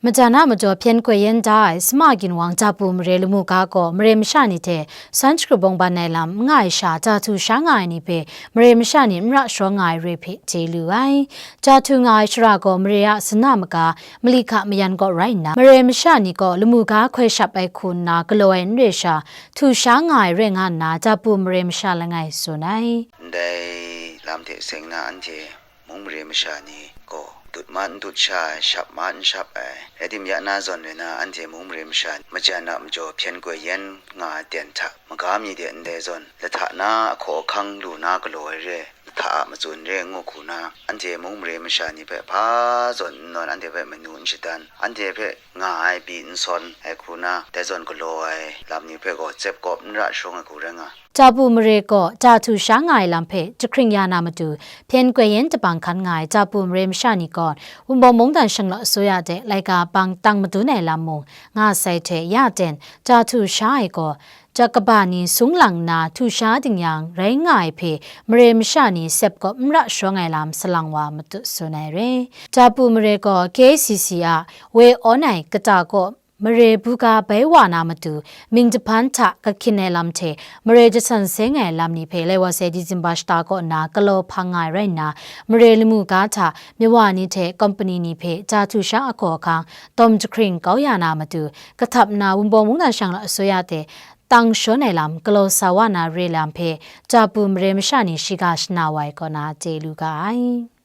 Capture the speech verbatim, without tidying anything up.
Majan a majaw hpyen koi yen da ai sama ginwang Japu mare lamu ga gaw mare masha ni hte san shagrup bawng ban ai lam n nga ai sha, ja htu sha nga ai ni hpe mare masha ni n ra sharawng nga ai re hpe chye lu ai. Ja htu nga ai shara gaw mare a sana maga mali hka mayan kaw rai nna, mare masha ni gaw lamu ga hkoi shap ai hku nna galaw ai n re sha, htu sha nga ai rai nga nna, Japu mare masha langai tsun ai. Ndai lam hte seng na anhte mung mare masha ni gaw dut ma n dut sha ai, shap ma n shap ai, rai tim ya na zawn rai na, anhte mung mare masha ni majan a majaw hpyen koi yen nga ai ten hta maga mi de ndai zawn, lahta na ahkaw ahkang lu na galaw ai re, lahta a matsun re ngu hku na, anhte mung mare masha ni hpe hpa zawn n nawn, anhte hpe manu n shadan, anhte hpe nga ai pyi n sawn ai hku na, dai zawn galaw ai lam ni hpe gaw tsep kawp n ra sharawng ai hku rai nga. Japu mare gaw ja htu sha nga ai lam hpe jahkring ya na matu, hpyen koi yen jahpang hkan nga ai Japu mare masha ni gaw, Wunpawng mungdan shanglawt asuya hte laika bang tang madun ai lam mung nga sai hte ya ten, ja htu sha ai gaw, ja kaba ni sung lang nna htu sha ding yang rai nga ai hpe mare masha ni sep kawp n ra sharawng ai lam salang wa matut tsun ai re. Japu mare gaw K C C a woi awn ai kata kaw mare buga bai wa na matu, mying jahpan hta kahkyin ai lam hte mare jasan seng ai lam ni hpe lai wa sai Disemba shata kaw nna galaw hpang nga ai rai nna, mare lamu ga hta myawa ni hte kompani ni hpe ja htu sha ahkaw ahkang dawm jahkring kau ya na matu, kahtap nna Wunpawng mungdan shanglawt asuya hte tang shawn ai lam galaw sa wa na re lam hpe Japu mare masha ni shiga shana wa ai kaw na chye lu ga ai.